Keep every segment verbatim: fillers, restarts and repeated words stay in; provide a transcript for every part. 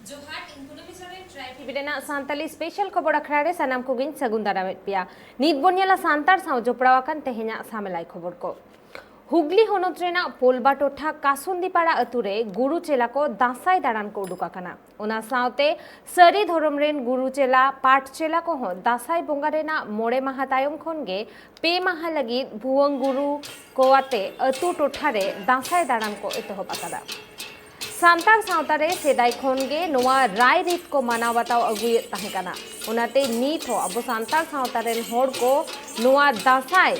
ᱡᱚᱦᱟᱨ, ᱤᱧ ᱠᱩᱱᱟᱹᱢᱤ ᱥᱚᱨᱮᱱ, ᱴᱨᱟᱭᱤᱵᱽ ᱴᱤᱵᱷᱤ ᱨᱮᱱᱟᱜ ᱥᱟᱱᱛᱟᱞᱤ ᱥᱯᱮᱥᱟᱞ ᱠᱷᱚᱵᱚᱨ ᱟᱠᱷᱲᱟ ᱨᱮ ᱥᱟᱱᱟᱢ ᱠᱚᱜᱮᱧ ᱥᱟᱹᱜᱩᱱ ᱫᱟᱨᱟᱢᱮᱫ ᱯᱮᱭᱟ᱾ ᱱᱤᱛ ᱵᱚᱱ ᱧᱮᱞᱟ ᱥᱟᱱᱛᱟᱲ ᱥᱟᱶ ᱡᱚᱯᱲᱟᱣ ᱟᱠᱟᱱ ᱛᱮᱦᱮᱧᱟᱜ ᱥᱟᱢᱮᱞᱟᱭ ᱠᱷᱚᱵᱚᱨ ᱠᱚ᱾ ᱦᱩᱜᱽᱞᱤ ᱦᱚᱱᱚᱛ ᱨᱮᱱᱟᱜ ᱯᱳᱞᱵᱟ ᱴᱚᱴᱷᱟ ᱠᱟᱥᱩᱱᱫᱤᱯᱟᱲᱟ ᱟᱹᱛᱩ ᱨᱮ ᱜᱩᱨᱩ ᱪᱮᱞᱟ ᱠᱚ ᱫᱟᱸᱥᱟᱭ ᱫᱟᱬᱟᱱ ᱠᱚ ᱩᱰᱩᱠ ᱟᱠᱟᱱᱟ᱾ ᱚᱱᱟ ᱥᱟᱶᱛᱮ ᱥᱟᱹᱨᱤ ᱫᱷᱚᱨᱚᱢ ᱨᱮᱱ ᱜᱩᱨᱩ ᱪᱮᱞᱟ, ᱯᱟᱴ ᱪᱮᱞᱟ ᱠᱚᱦᱚᱸ ᱫᱟᱸᱥᱟᱭ ᱵᱚᱸᱜᱟ ᱨᱮᱱᱟᱜ ᱢᱚᱬᱮ ᱢᱟᱦᱟ ᱛᱟᱭᱚᱢ ᱠᱷᱚᱱ ᱜᱮ ᱯᱮ ᱢᱟᱦᱟ ᱞᱟᱹᱜᱤᱫ ᱵᱷᱩᱣᱟᱹᱝ ᱜᱩᱨᱩ ᱠᱚ ᱟᱛᱮ ᱟᱹᱛᱩ ᱴᱚᱴᱷᱟ ᱨᱮ ᱫᱟᱸᱥᱟᱭ ᱫᱟᱬᱟᱱ ᱠᱚ ᱮᱛᱚᱦᱚᱵ ᱟᱠᱟᱫᱟ᱾ ᱥᱟᱱᱛᱟᱲ ᱥᱟᱶᱛᱟ ᱨᱮ ᱥᱮᱫᱟᱭ ᱠᱷᱚᱱ ᱜᱮ ᱱᱚᱣᱟ ᱨᱟᱭ ᱨᱤᱛ ᱠᱚ ᱢᱟᱱᱟᱣ ᱵᱟᱛᱟᱣ ᱟᱹᱜᱩᱭᱮᱫ ᱛᱟᱦᱮᱸ ᱠᱟᱱᱟ᱾ ᱚᱱᱟᱛᱮ ᱱᱤᱛ ᱦᱚᱸ ᱟᱵᱚ ᱥᱟᱱᱛᱟᱲ ᱥᱟᱶᱛᱟ ᱨᱮᱱ ᱦᱚᱲ ᱠᱚ ᱱᱚᱣᱟ ᱫᱟᱸᱥᱟᱭ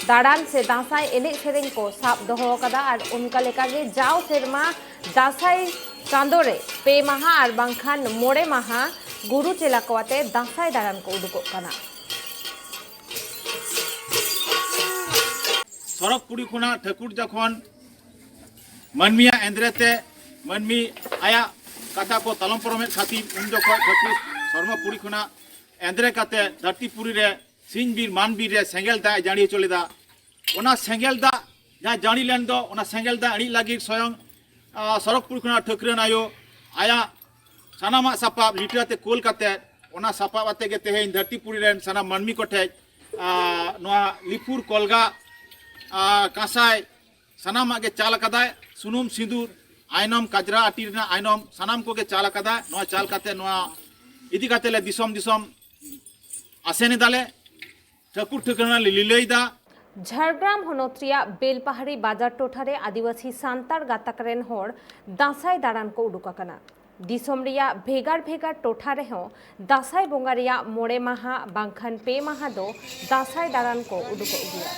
ᱫᱟᱬᱟᱱ ᱥᱮ ᱫᱟᱸᱥᱟᱭ ᱮᱱᱮᱡ ᱥᱮᱨᱮᱧ ᱠᱚ ᱥᱟᱵ ᱫᱚᱦᱚ ᱟᱠᱟᱫᱟ ᱟᱨ ᱚᱱᱠᱟ ᱞᱮᱠᱟᱜᱮ ᱡᱟᱣ ᱥᱮᱨᱢᱟ ᱫᱟᱸᱥᱟᱭ ᱪᱟᱸᱫᱳ ᱨᱮ ᱯᱮ ᱢᱟᱦᱟ ᱟᱨ ᱵᱟᱝᱠᱷᱟᱱ ᱢᱚᱬᱮ ᱢᱟᱦᱟ ᱜᱩᱨᱩ ᱪᱮᱞᱟ ᱠᱚ ᱟᱛᱮ ᱫᱟᱸᱥᱟᱭ ᱫᱟᱬᱟᱱ ᱠᱚ ᱩᱰᱩᱠᱚᱜ ᱠᱟᱱᱟ᱾ ᱥᱚᱨᱚᱜᱽᱯᱩᱨᱤ ᱠᱷᱚᱱᱟᱜ ᱴᱷᱟᱹᱠᱩᱨ ᱡᱚᱠᱷᱚᱱ ᱢᱟᱹᱱᱢᱤᱭᱟᱜ ᱮᱸᱫᱽᱨᱮ ᱛᱮ ᱢᱟᱹᱱᱢᱤ ᱟᱭᱟᱜ ᱠᱟᱛᱷᱟ ᱠᱚ ᱛᱟᱞᱚᱢ ᱯᱟᱨᱚᱢᱮᱫ ᱠᱷᱟᱹᱛᱤᱨ ᱩᱱ ᱡᱚᱠᱷᱚᱱ ᱴᱷᱟᱹᱠᱩᱨ ᱥᱚᱨᱚᱜᱽᱯᱩᱨᱤ ᱠᱷᱚᱱᱟᱜ ᱮᱸᱫᱽᱨᱮ ᱠᱟᱛᱮ ᱫᱷᱟᱹᱨᱛᱤᱯᱩᱨᱤ ᱨᱮ ᱥᱤᱧ ᱵᱤᱨ ᱢᱟᱱ ᱵᱤᱨ ᱨᱮ ᱥᱮᱸᱜᱮᱞ ᱫᱟᱜ ᱮ ᱡᱟᱹᱲᱤ ᱦᱚᱪᱚ ᱞᱮᱫᱟ᱾ ᱚᱱᱟ ᱥᱮᱸᱜᱮᱞ ᱫᱟᱜ ᱡᱟᱦᱟᱸ ᱡᱟᱹᱲᱤ ᱞᱮᱱ ᱫᱚ, ᱚᱱᱟ ᱥᱮᱸᱜᱮᱞ ᱫᱟᱜ ᱤᱬᱤᱡ ᱞᱟᱹᱜᱤᱫ ᱥᱚᱭᱚᱝ, ᱟ, ᱥᱚᱨᱚᱜᱽᱯᱩᱨᱤ ᱠᱷᱚᱱᱟᱜ ᱴᱷᱟᱹᱠᱨᱟᱹᱱ ᱟᱭᱳ ᱟᱭᱟᱜ ᱥᱟᱱᱟᱢᱟᱜ ᱥᱟᱯᱟᱵ ᱞᱤᱴᱟᱹ ᱛᱮ ᱠᱳᱞ ᱠᱟᱛᱮ, ᱚᱱᱟ ᱥᱟᱯᱟᱵ ᱟᱛᱮ ᱜᱮ ᱛᱮᱦᱮᱧ ᱫᱷᱟᱹᱨᱛᱤᱯᱩᱨᱤ ᱨᱮᱱ ᱥᱟᱱᱟᱢ ᱢᱟᱹᱱᱢᱤ ᱠᱚᱴᱷᱮᱡ, ᱟ, ᱱᱚᱣᱟ ᱞᱤᱯᱩᱨ ᱠᱚᱞᱜᱟ, ᱟ, ᱠᱟᱸᱥᱟᱭ ᱥᱟᱱᱟᱢᱟᱜ ᱜᱮ ᱪᱟᱞ ᱟᱠᱟᱫᱟᱭ᱾ ᱥᱩᱱᱩᱢ, ᱥᱤᱸᱫᱩᱨ, ᱟᱭᱱᱚᱢ, ᱠᱟᱡᱽᱨᱟ ᱟᱹᱴᱤ ᱨᱮᱱᱟᱜ ᱟᱭᱱᱚᱢ, ᱥᱟᱱᱟᱢ ᱠᱚᱜᱮ ᱪᱟᱞ ᱟᱠᱟᱫᱟᱭ᱾ ᱱᱚᱣᱟ ᱪᱟᱞ ᱠᱟᱛᱮ ᱱᱚᱣᱟ ᱤᱫᱤ ᱠᱟᱛᱮ ᱞᱮ ᱫᱤᱥᱚᱢ ᱫᱤᱥᱚᱢ ᱟᱥᱮᱱ ᱮᱫᱟᱞᱮ᱾ ᱴᱷᱟᱹᱠᱩᱨ ᱴᱷᱟᱹᱠᱨᱟᱹᱱ ᱞᱮ ᱞᱤᱞᱟᱹᱭ ᱫᱟ᱾ ᱡᱷᱟᱲᱜᱨᱟᱢ ᱦᱚᱱᱚᱛ ᱨᱮᱭᱟᱜ ᱵᱮᱞᱯᱟᱦᱟᱲᱤ ᱵᱟᱡᱟᱨ ᱴᱚᱴᱷᱟ ᱨᱮ ᱟᱹᱫᱤᱵᱟᱹᱥᱤ ᱥᱟᱱᱛᱟᱲ ᱜᱟᱛᱟᱠ ᱨᱮᱱ ᱦᱚᱲ ᱫᱟᱸᱥᱟᱭ ᱫᱟᱬᱟᱱ ᱠᱚ ᱩᱰᱩᱠ ᱟᱠᱟᱱᱟ᱾ ᱫᱤᱥᱚᱢ ᱨᱮᱭᱟᱜ ᱵᱷᱮᱜᱟᱨ ᱵᱷᱮᱜᱟᱨ ᱴᱚᱴᱷᱟ ᱨᱮᱦᱚᱸ ᱫᱟᱸᱥᱟᱭ ᱵᱚᱸᱜᱟ ᱨᱮᱭᱟᱜ ᱢᱚᱬᱮ ᱢᱟᱦᱟ ᱵᱟᱝᱠᱷᱟᱱ ᱯᱮ ᱢᱟᱦᱟ ᱫᱚ ᱫᱟᱸᱥᱟᱭ ᱫᱟᱬᱟᱱ ᱠᱚ ᱩᱰᱩᱠᱚᱜ ᱜᱮᱭᱟ᱾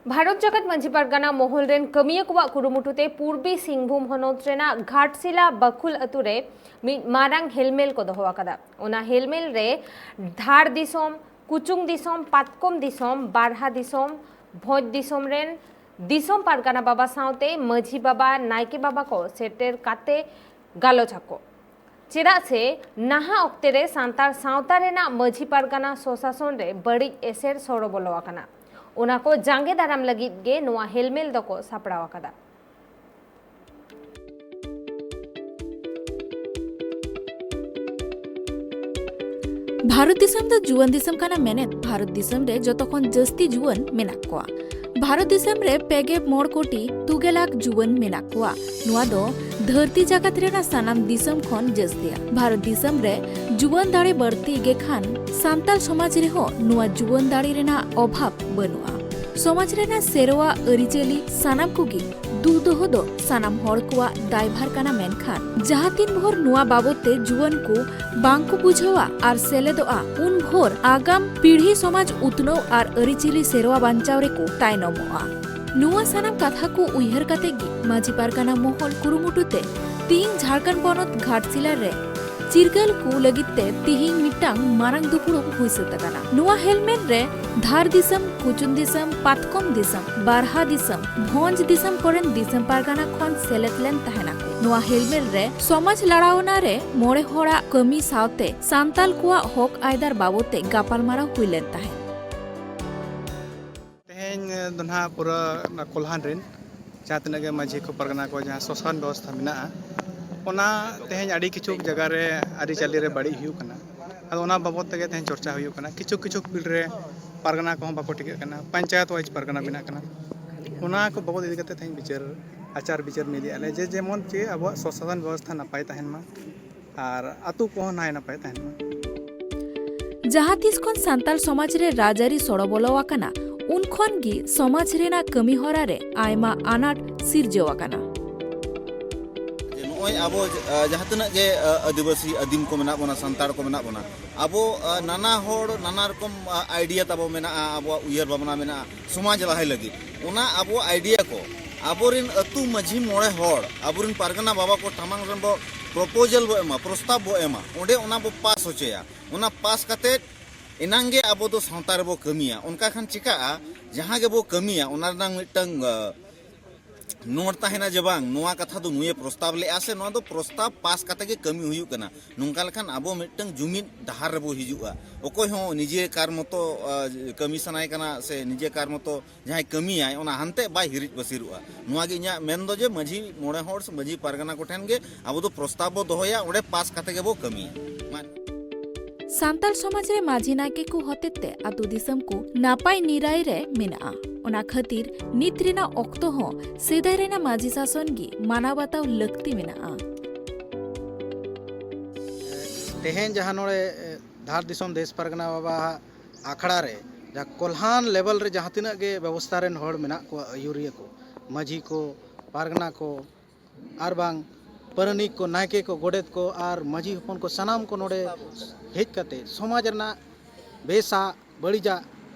ᱵᱷᱟᱨᱚᱛ ᱡᱟᱠᱟᱛ ᱢᱟᱹᱡᱷᱤ ᱯᱟᱨᱜᱟᱱᱟ ᱢᱚᱦᱚᱞ ᱨᱮᱱ ᱠᱟᱹᱢᱤᱭᱟᱹ ᱠᱚᱣᱟᱜ ᱠᱩᱨᱩᱢᱩᱴᱩ ᱛᱮ ᱯᱩᱨᱵᱤ ᱥᱤᱝᱵᱷᱩᱢ ᱦᱚᱱᱚᱛ ᱨᱮᱱᱟᱜ ᱜᱷᱟᱴᱥᱤᱞᱟ ᱵᱟᱠᱷᱩᱞ ᱟᱹᱛᱩ ᱨᱮ ᱢᱤᱫ ᱢᱟᱨᱟᱝ ᱦᱮᱞᱢᱮᱞ ᱠᱚ ᱫᱚᱦᱚ ᱟᱠᱟᱫᱟ᱾ ᱚᱱᱟ ᱦᱮᱞᱢᱮᱞ ᱨᱮ ᱫᱷᱟᱲ ᱫᱤᱥᱚᱢ, ᱠᱩᱪᱩᱝ ᱫᱤᱥᱚᱢ, ᱯᱟᱛᱠᱚᱢ ᱫᱤᱥᱚᱢ, ᱵᱟᱨᱦᱟ ᱫᱤᱥᱚᱢ, ᱵᱷᱚᱸᱡᱽ ᱫᱤᱥᱚᱢ ᱨᱮᱱ ᱫᱤᱥᱚᱢ ᱯᱟᱨᱜᱟᱱᱟ ᱵᱟᱵᱟ ᱥᱟᱶᱛᱮ ᱢᱟᱹᱡᱷᱤ ᱵᱟᱵᱟ, ᱱᱟᱭᱠᱮ ᱵᱟᱵᱟ ᱠᱚ ᱥᱮᱴᱮᱨ ᱠᱟᱛᱮ ᱜᱟᱞᱚᱪ ᱟᱠᱚ᱾ ᱪᱮᱫᱟᱜ ᱥᱮ ᱱᱟᱦᱟᱜ ᱚᱠᱛᱮ ᱨᱮ ᱥᱟᱱᱛᱟᱲ ᱥᱟᱶᱛᱟ ᱨᱮᱱᱟᱜ ᱢᱟᱹᱡᱷᱤ ᱯᱟᱨᱜᱟᱱᱟ ᱥᱚᱥᱟᱥᱚᱱ ᱨᱮ ᱵᱟᱹᱲᱤᱡ ᱮᱥᱮᱨ ᱥᱚᱲᱚ ᱵᱚᱞᱚ ᱟᱠᱟᱱᱟ᱾ ᱚᱱᱟ ᱠᱚ ᱡᱟᱸᱜᱮ ᱫᱟᱨᱟᱢ ᱞᱟᱹᱜᱤᱫ ᱜᱮ ᱱᱚᱣᱟ ᱦᱮᱞᱢᱮᱞ ᱫᱚᱠᱚ ᱥᱟᱯᱲᱟᱣ ᱟᱠᱟᱫᱟ᱾ ᱵᱷᱟᱨᱚᱛ ᱫᱤᱥᱚᱢ ᱫᱚ ᱡᱩᱣᱟᱹᱱ ᱫᱤᱥᱚᱢ ᱠᱟᱱᱟ ᱢᱮᱱᱮᱫ ᱵᱷᱟᱨᱚᱛ ᱫᱤᱥᱚᱢ ᱨᱮ ᱡᱚᱛᱚ ᱠᱷᱚᱱ ᱡᱟᱹᱥᱛᱤ ᱡᱩᱣᱟᱹᱱ ᱢᱮᱱᱟᱜ ᱠᱚᱣᱟ᱾ ᱵᱷᱟᱨᱚᱛ ᱫᱤᱥᱚᱢ ᱨᱮ ᱯᱮ ᱜᱮᱞ ᱢᱚᱬᱮ ᱠᱳᱴᱤ ᱛᱩᱜᱮ ᱞᱟᱠᱷ ᱡᱩᱣᱟᱹᱱ ᱢᱮᱱᱟᱜ ᱠᱚᱣᱟ᱾ ᱱᱚᱣᱟ ᱫᱚ ᱫᱷᱟᱹᱨᱛᱤ ᱡᱟᱠᱟᱛ ᱨᱮᱱᱟᱜ ᱥᱟᱱᱟᱢ ᱫᱤᱥᱚᱢ ᱠᱷᱚᱱ ᱡᱟᱹᱥᱛᱤᱭᱟ᱾ ᱵᱷᱟᱨᱚᱛ ᱫᱤᱥᱚᱢ ᱨᱮ ᱡᱩᱣᱟᱹᱱ ᱫᱟᱲᱮ ᱵᱟᱹᱲᱛᱤ ᱜᱮ ᱠᱷᱟᱱ ᱥᱟᱱᱛᱟᱲ ᱥᱚᱢᱟᱡᱽ ᱨᱮᱦᱚᱸ ᱱᱚᱣᱟ ᱡᱩᱣᱟᱹᱱ ᱫᱟᱲᱮ ᱨᱮᱱᱟᱜ ᱚᱵᱷᱟᱵᱽ ᱵᱟᱹᱱᱩᱜᱼᱟ᱾ ᱥᱚᱢᱟᱡᱽ ᱨᱮᱱᱟᱜ ᱥᱮᱨᱣᱟ ᱟᱹᱨᱤᱪᱟᱹᱞᱤ ᱥᱟᱱᱟᱢ ᱠᱚᱜᱮ ᱫᱩᱜ ᱫᱚᱦᱚ ᱫᱚ ᱥᱟᱱᱟᱢ ᱦᱚᱲ ᱠᱚᱣᱟᱜ ᱫᱟᱭᱵᱷᱟᱨ ᱠᱟᱱᱟ, ᱢᱮᱱᱠᱷᱟᱱ ᱡᱟᱦᱟᱸ ᱛᱤᱱ ᱵᱷᱳᱨ ᱱᱚᱣᱟ ᱵᱟᱵᱚᱫ ᱛᱮ ᱡᱩᱣᱟᱹᱱ ᱠᱚ ᱵᱟᱝ ᱠᱚ ᱵᱩᱡᱷᱟᱹᱣᱟ ᱟᱨ ᱥᱮᱞᱮᱫᱚᱜᱼᱟ, ᱩᱱ ᱵᱷᱳᱨ ᱟᱜᱟᱢ ᱯᱤᱲᱦᱤ ᱥᱚᱢᱟᱡᱽ ᱩᱛᱱᱟᱹᱣ ᱟᱨ ᱟᱹᱨᱤᱪᱟᱹᱞᱤ ᱥᱮᱨᱣᱟ ᱵᱟᱧᱪᱟᱣ ᱨᱮᱠᱚ ᱛᱟᱭᱱᱚᱢᱚᱜᱼᱟ᱾ ᱱᱚᱣᱟ ᱥᱟᱱᱟᱢ ᱠᱟᱛᱷᱟ ᱠᱚ ᱩᱭᱦᱟᱹᱨ ᱠᱟᱛᱮ ᱜᱮ ᱢᱟᱹᱡᱷᱤ ᱯᱟᱨᱜᱟᱱᱟ ᱢᱚᱦᱚᱞ ᱠᱩᱨᱩᱢᱩᱴᱩ ᱛᱮ ᱛᱤᱦᱤᱧ ᱡᱷᱟᱲᱠᱷᱚᱸᱰ ᱯᱚᱱᱚᱛ ᱜᱷᱟᱴᱥᱤᱞᱟ ᱨᱮ ᱪᱤᱨᱜᱟᱹᱞ ᱠᱚ ᱞᱟᱹᱜᱤᱫ ᱛᱮ ᱛᱤᱦᱤᱧ ᱢᱤᱫᱴᱟᱝ ᱢᱟᱨᱟᱝ ᱫᱩᱯᱲᱩᱵ ᱦᱩᱭ ᱥᱟᱹᱛ ᱟᱠᱟᱱᱟ᱾ ᱱᱚᱣᱟ ᱦᱮᱞᱢᱮᱞ ᱨᱮ ᱫᱷᱟᱨ ᱫᱤᱥᱚᱢ, ᱠᱩᱪᱩᱱ ᱫᱤᱥᱚᱢ, ᱯᱟᱛᱠᱚᱢ ᱫᱤᱥᱚᱢ, ᱵᱟᱨᱦᱟ ᱫᱤᱥᱚᱢ, ᱵᱷᱚᱸᱡᱽ ᱫᱤᱥᱚᱢ ᱠᱚᱨᱮᱱ ᱫᱤᱥᱚᱢ ᱯᱟᱨᱜᱟᱱᱟ ᱠᱷᱚᱱ ᱥᱮᱞᱮᱫ ᱞᱮᱱ ᱛᱟᱦᱮᱱᱟᱠᱚ᱾ ᱱᱚᱣᱟ ᱦᱮᱞᱢᱮᱞ ᱨᱮ ᱥᱚᱢᱟᱡᱽ ᱞᱟᱲᱟᱣᱱᱟ ᱨᱮ ᱢᱚᱬᱮ ᱦᱚᱲᱟᱜ ᱠᱟᱹᱢᱤ ᱥᱟᱶᱛᱮ ᱥᱟᱱᱛᱟᱞ ᱠᱚᱣᱟᱜ ᱦᱚᱠ ᱟᱭᱫᱟᱨ ᱵᱟᱵᱚᱫ ᱛᱮ ᱜᱟᱯᱟᱞᱢᱟᱨᱟᱣ ᱦᱩᱭ ᱞᱮᱱ ᱛᱟᱦᱮᱸᱫ᱾ ᱛᱮᱦᱮᱧ ᱫᱚ ᱱᱟᱦᱟᱜ ᱯᱩᱨᱟᱹ ᱚᱱᱟ ᱠᱚᱞᱦᱟᱱ ᱨᱮᱱ ᱡᱟᱦᱟᱸ ᱛᱤᱱᱟᱹᱜ ᱜᱮ ᱢᱟᱹᱡᱷᱤ ᱠᱚ ᱯᱟᱨᱜᱟᱱᱟ ᱠᱚ ᱡᱟᱦᱟᱸ ᱥᱚᱥᱟᱱ ᱵᱮᱵᱚᱥᱛᱷᱟ ᱢᱮᱱᱟᱜᱼᱟ, ᱚᱱᱟ ᱛᱮᱦᱮᱧ ᱟᱹᱰᱤ ᱠᱤᱪᱷᱩ ᱡᱟᱭᱜᱟ ᱨᱮ ᱟᱹᱨᱤᱪᱟᱹᱞᱤ ᱨᱮ ᱵᱟᱹᱲᱤᱡ ᱦᱩᱭᱩᱜ ᱠᱟᱱᱟ᱾ ᱟᱫᱚ ᱚᱱᱟ ᱵᱟᱵᱚᱫ ᱛᱮᱜᱮ ᱛᱮᱦᱮᱧ ᱪᱚᱨᱪᱟ ᱦᱩᱭᱩᱜ ᱠᱟᱱᱟ᱾ ᱠᱤᱪᱷᱩ ᱠᱤᱪᱷᱩ ᱯᱤᱲ ᱨᱮ ᱯᱟᱨᱜᱟᱱᱟ ᱠᱚᱦᱚᱸ ᱵᱟᱠᱚ ᱴᱷᱤᱠᱟᱹᱜ ᱠᱟᱱᱟ, ᱯᱚᱧᱪᱟᱭᱮᱛ ᱣᱟᱭᱤᱡ ᱯᱟᱨᱜᱟᱱᱟ ᱵᱮᱱᱟᱜ ᱠᱟᱱᱟ᱾ ᱚᱱᱟ ᱠᱚ ᱵᱟᱵᱚᱫ ᱤᱫᱤ ᱠᱟᱛᱮ ᱛᱮᱦᱮᱧ ᱵᱤᱪᱟᱹᱨ, ᱟᱪᱟᱨ ᱵᱤᱪᱟᱹᱨ ᱢᱤᱫ ᱮᱫᱼᱟ ᱞᱮ, ᱡᱮ ᱡᱮᱢᱚᱱ ᱪᱮ ᱟᱵᱚᱣᱟᱜ ᱥᱚᱥᱟᱥᱚᱱ ᱵᱮᱵᱚᱥᱛᱷᱟ ᱱᱟᱯᱟᱭ ᱛᱟᱦᱮᱱ ᱢᱟ ᱟᱨ ᱟᱛᱳ ᱠᱚᱦᱚᱸ ᱱᱟᱭ ᱱᱟᱯᱟᱭ ᱛᱟᱦᱮᱱ ᱢᱟ᱾ ᱡᱟᱦᱟᱸ ᱛᱤᱥ ᱠᱷᱚᱱ ᱥᱟᱱᱛᱟᱲ ᱥᱚᱢᱟᱡᱽ ᱨᱮ ᱨᱟᱡᱽᱟᱹᱨᱤ ᱥᱚᱲᱚ ᱵᱚᱞᱚ ᱟᱠᱟᱱᱟ, ᱩᱱ ᱠᱷᱚᱱ ᱜᱮ ᱥᱚᱢᱟᱡᱽ ᱨᱮᱱᱟᱜ ᱠᱟᱹᱢᱤ ᱦᱚᱨᱟ ᱨᱮ ᱟᱭᱢᱟ ᱟᱱᱟᱴ ᱥᱤᱨᱡᱟᱹᱣ ᱟᱠᱟᱱᱟ᱾ ᱡᱮ ᱱᱚᱜᱼᱚᱭ ᱟᱵᱚ, ᱟᱸ, ᱡᱟᱦᱟᱸ ᱛᱤᱱᱟᱹᱜ ᱜᱮ, ᱟᱸ, ᱟᱹᱫᱤᱵᱟᱹᱥᱤ ᱟᱹᱫᱤᱢ ᱠᱚ ᱢᱮᱱᱟᱜ ᱵᱚᱱᱟ, ᱥᱟᱱᱛᱟᱲ ᱠᱚ ᱢᱮᱱᱟᱜ ᱵᱚᱱᱟ, ᱟᱵᱚ, ᱟᱸ, ᱱᱟᱱᱟ ᱦᱚᱲ ᱱᱟᱱᱟ ᱨᱚᱠᱚᱢ, ᱟᱸ, ᱟᱭᱰᱤᱭᱟ ᱛᱟᱵᱚ ᱢᱮᱱᱟᱜᱼᱟ, ᱟᱵᱚᱣᱟᱜ ᱩᱭᱦᱟᱹᱨ ᱵᱷᱟᱵᱽᱱᱟ ᱢᱮᱱᱟᱜᱼᱟ ᱥᱚᱢᱟᱡᱽ ᱞᱟᱦᱟᱭ ᱞᱟᱹᱜᱤᱫ᱾ ᱚᱱᱟ ᱟᱵᱚ ᱟᱭᱰᱤᱭᱟ ᱠᱚ ᱟᱵᱚᱨᱮᱱ ᱟᱹᱛᱩ ᱢᱟᱹᱡᱷᱤ ᱢᱚᱬᱮ ᱦᱚᱲ, ᱟᱵᱚᱨᱮᱱ ᱯᱟᱨᱜᱟᱱᱟ ᱵᱟᱵᱟ ᱠᱚ ᱴᱷᱟᱢᱟᱝ ᱨᱮᱱ ᱵᱚ ᱯᱨᱚᱯᱳᱡᱟᱞ ᱵᱚ ᱮᱢᱟ, ᱯᱨᱚᱥᱛᱟᱵ ᱵᱚ ᱮᱢᱟ, ᱚᱸᱰᱮ ᱚᱱᱟ ᱵᱚ ᱯᱟᱥ ᱦᱚᱪᱚᱭᱟ᱾ ᱚᱱᱟ ᱯᱟᱥ ᱠᱟᱛᱮᱫ ᱮᱱᱟᱝ ᱜᱮ ᱟᱵᱚ ᱫᱚ ᱥᱟᱶᱛᱟ ᱨᱮᱵᱚ ᱠᱟᱹᱢᱤᱭᱟ᱾ ᱚᱱᱠᱟ ᱠᱷᱟᱱ ᱪᱤᱠᱟᱹᱜᱼᱟ, ᱡᱟᱦᱟᱸ ᱜᱮᱵᱚ ᱠᱟᱹᱢᱤᱭᱟ, ᱚᱱᱟ ᱨᱮᱱᱟᱜ ᱢᱤᱫᱴᱟᱝ, ᱟ, ᱱᱚᱰ ᱛᱟᱦᱮᱱᱟ ᱡᱮ ᱵᱟᱝ, ᱱᱚᱣᱟ ᱠᱟᱛᱷᱟ ᱫᱚ ᱱᱩᱭᱮ ᱯᱨᱚᱥᱛᱟᱵ ᱞᱮᱜᱼᱟ ᱥᱮ ᱱᱚᱣᱟ ᱫᱚ ᱯᱨᱚᱥᱛᱟᱵ ᱯᱟᱥ ᱠᱟᱛᱮ ᱜᱮ ᱠᱟᱹᱢᱤ ᱦᱩᱭᱩᱜ ᱠᱟᱱᱟ᱾ ᱱᱚᱝᱠᱟ ᱞᱮᱠᱷᱟᱱ ᱟᱵᱚ ᱢᱤᱫᱴᱟᱝ ᱡᱩᱢᱤᱫ ᱰᱟᱦᱟᱨ ᱨᱮᱵᱚ ᱦᱤᱡᱩᱜᱼᱟ᱾ ᱚᱠᱚᱭ ᱦᱚᱸ ᱱᱤᱡᱮ ᱠᱟᱨ ᱢᱚᱛᱚ, ᱟ, ᱠᱟᱹᱢᱤ ᱥᱟᱱᱟᱭ ᱠᱟᱱᱟ ᱥᱮ ᱱᱤᱡᱮ ᱠᱟᱨ ᱢᱚᱛᱚ ᱡᱟᱦᱟᱸᱭ ᱠᱟᱹᱢᱤᱭᱟᱭ, ᱚᱱᱟ ᱦᱟᱱᱛᱮ ᱵᱟᱭ ᱦᱤᱨᱤᱡ ᱯᱟᱹᱥᱤᱨᱚᱜᱼᱟ᱾ ᱱᱚᱣᱟ ᱜᱮ ᱤᱧᱟᱹᱜ ᱢᱮᱱ ᱫᱚ ᱡᱮ ᱢᱟᱹᱡᱷᱤ ᱢᱚᱬᱮ ᱦᱚᱲ ᱥᱮ ᱢᱟᱹᱡᱷᱤ ᱯᱟᱨᱜᱟᱱᱟ ᱠᱚᱴᱷᱮᱱ ᱜᱮ ᱟᱵᱚ ᱫᱚ ᱯᱨᱚᱥᱛᱟᱵ ᱵᱚ ᱫᱚᱦᱚᱭᱟ, ᱚᱸᱰᱮ ᱯᱟᱥ ᱠᱟᱛᱮ ᱜᱮᱵᱚ ᱠᱟᱹᱢᱤᱭᱟ᱾ ᱢᱟ᱾ ᱥᱟᱱᱛᱟᱲ ᱥᱚᱢᱟᱡᱽ ᱨᱮ ᱢᱟᱹᱡᱷᱤ ᱱᱟᱭᱠᱮ ᱠᱚ ᱦᱚᱛᱮᱛᱮ ᱟᱹᱛᱩ ᱫᱤᱥᱚᱢ ᱠᱚ ᱱᱟᱯᱟᱭ ᱱᱤᱨᱟᱭ ᱨᱮ ᱢᱮᱱᱟᱜᱼᱟ᱾ ᱚᱱᱟ ᱠᱷᱟᱹᱛᱤᱨ ᱱᱤᱛ ᱨᱮᱱᱟᱜ ᱚᱠᱛᱚ ᱦᱚᱸ ᱥᱮᱫᱟᱭ ᱨᱮᱱᱟᱜ ᱢᱟᱹᱡᱷᱤ ᱥᱟᱥᱚᱱ ᱜᱮ ᱢᱟᱱᱟᱣ ᱵᱟᱛᱟᱣ ᱞᱟᱹᱠᱛᱤ ᱢᱮᱱᱟᱜᱼᱟ᱾ ᱛᱮᱦᱮᱧ ᱡᱟᱦᱟᱸ ᱱᱚᱰᱮ, ᱮ, ᱫᱷᱟᱲ ᱫᱤᱥᱚᱢ ᱫᱮᱥ ᱯᱟᱨᱜᱟᱱᱟ ᱵᱟᱵᱟᱣᱟᱜ ᱟᱠᱷᱲᱟ ᱨᱮ, ᱡᱟᱦᱟᱸ ᱠᱚᱞᱦᱟᱱ ᱞᱮᱵᱮᱞ ᱨᱮ ᱡᱟᱦᱟᱸ ᱛᱤᱱᱟᱹᱜ ᱜᱮ ᱵᱮᱵᱚᱥᱛᱷᱟ ᱨᱮᱱ ᱦᱚᱲ ᱢᱮᱱᱟᱜ ᱠᱚᱣᱟ, ᱟᱹᱭᱩᱨᱤᱭᱟᱹ ᱠᱚ, ᱢᱟᱹᱡᱷᱤ ᱠᱚ, ᱯᱟᱨᱜᱟᱱᱟ ᱠᱚ, ᱟᱨ ᱵᱟᱝ ᱯᱟᱨᱟᱱᱤᱠ ᱠᱚ, ᱱᱟᱭᱠᱮ ᱠᱚ, ᱜᱚᱰᱮᱛ ᱠᱚ ᱟᱨ ᱢᱟᱹᱡᱷᱤ ᱦᱚᱯᱚᱱ ᱠᱚ, ᱥᱟᱱᱟᱢ ᱠᱚ ᱱᱚᱰᱮ ᱦᱮᱡ ᱠᱟᱛᱮ ᱥᱚᱢᱟᱡᱽ ᱨᱮᱱᱟᱜ ᱵᱮᱥᱟᱜ ᱵᱟᱹᱲᱤᱡᱟᱜ